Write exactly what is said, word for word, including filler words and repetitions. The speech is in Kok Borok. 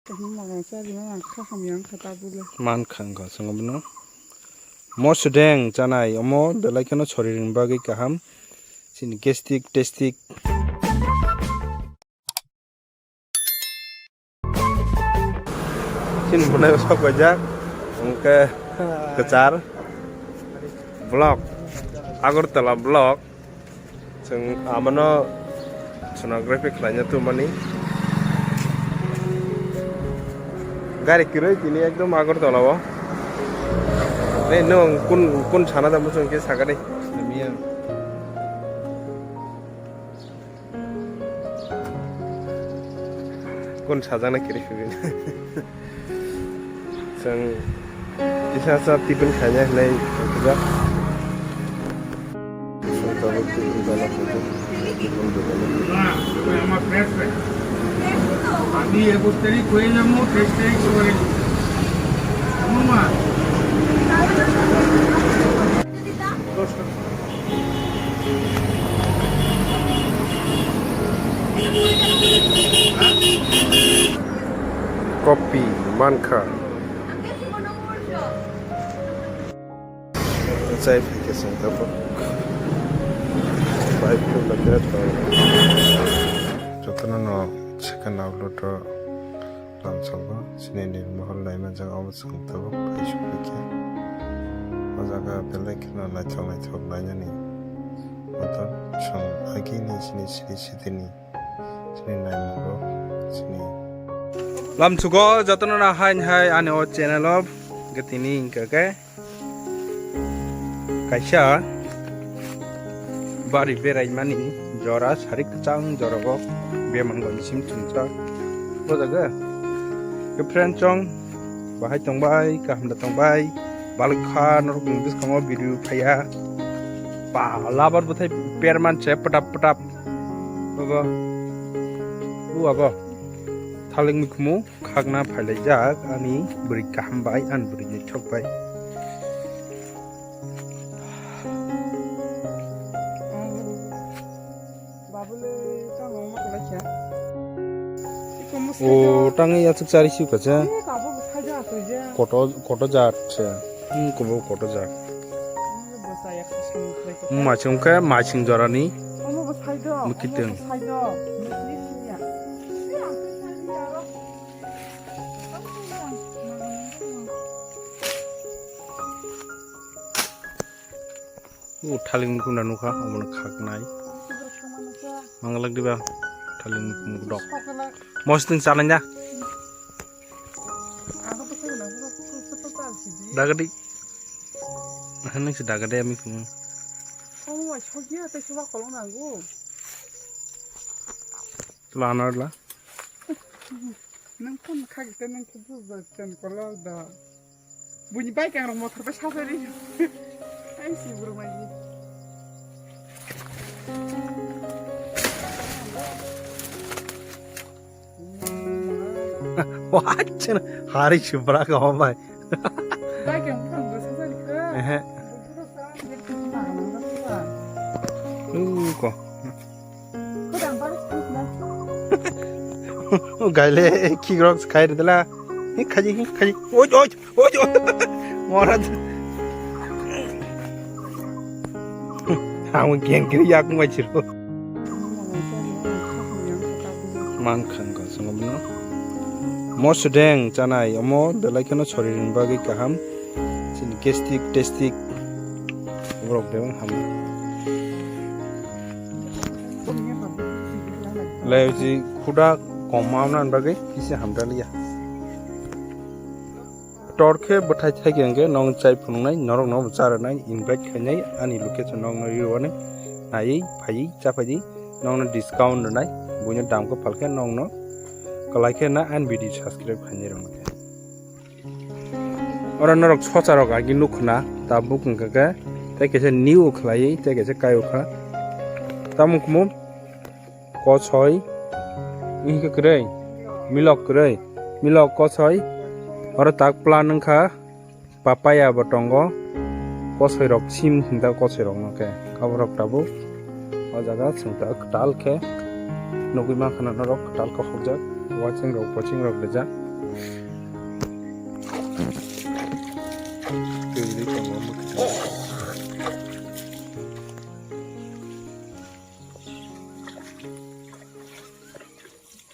Kaham malai cha rima ang kha hamya wngkha tabule. Man kha wngkha chwng bono. Mo sudeng chanai omo belai kheno soririni bagwi kaham. Chini gastric, testic. Chini bunai sok baijak. Wngkhe kwchar. Block. Agartala block. Chwng amano sonography khlaina tumani. Gari kwrwi tini ekdom Agartala o. Nei nwng kun, kun sana da muchung khe sakani. Kun sajana kiri kiri. Chwng kisa sa tiffin khaina hinwi tongkha. Chwng tabuk tiffin jana khaikha. Tiffin dukano. আমি একুশ তারিখ হয়ে যাবো, তেইশ তারিখ সকালে। কেমন মা? Kopi mankha. Chai phaikhe chwng tabuk. Bai phunukla khe tong. Jotono no second upload o. Lamsongo chini nirmahal naimanjak obo chwng tabuk kaisuk khe. O jaga belai kheno naithok naithok nainani. Motom chwng agini chini sri sitini chini naimango chini. Lamsugo jotono na hain hai ani o channel o hwnkhe tini hwnkhe khe. Kaisa bari beraimani jora, sari kwchang jorao bemang bai bising chumsa. O jaga khe friend chong bahai tongbai, kaham da tongbai, balai kha norok ni bwskango video phaiya. Ba labar bwthai perman se pwtap pwtap. Bobo. Bu abo. Thalingni khumu. Khakna phailaijak ani bwrwi kaham bai, ani bwrwi naithok bai. O tangwi aswk chari si kacha. Koto, koto jat se. Hmm, kobo koto jat. Machung khe machung jorani. Mukiteng. O thaling mukhung da nukha, omono khaknai. Mangalak diba thaling mukhung dok. Mosting chanai na. Dagadi. Hanang si dagadi ami khung. Lana la. Nang phone khagite nang khe bujak ten kolok da. Buini bike ang rok motor bai sajari. Ai si bro mai. Wah, hari subra ka hombai. Bike ang phone bai sajari ka. Ehe. Nuko. Gaile khikrok khai ridela. Hi khaji, hi khaji. Oi, oi, oi, oi. Mora. Ang gen kiri yak mai chiro. Man khan ka sangam no. Mo sudeng chanai omo belai kheno soririni bagwi kaham. Chini gastric, testic. Borok de ham. Leji khuda kom amna bagwi kisi hamdaliya. Tor khe bwthai thai khe hwnkhe nong chai phunuknai, norokno bo cha rwnai, invite khainai, ani location nokno ri rwani, naiwi phaiwi cha phaidi, nokno discount rwnai, buino dam kwphal khe nokno kwlai khe na ani video subscribe khainai rwngkhe. Oro norok socha rok agi nuk khna, tabuk hwnkha khe tei kaisa new khlaiwi tei kaisa kai o kha. Tamo kmo kosoi, wngkhe kwrwi, milok kwrwi, milok kosoi, oro tak plan wngkha, papaya bo tongo, kosoi rok sim hinda kosoi rok no khe, abo rok tabuk o jaga chwng ta kwtal khe nugwi mankha norok kwtal khe hokjak, watching rok, watching rok rijak.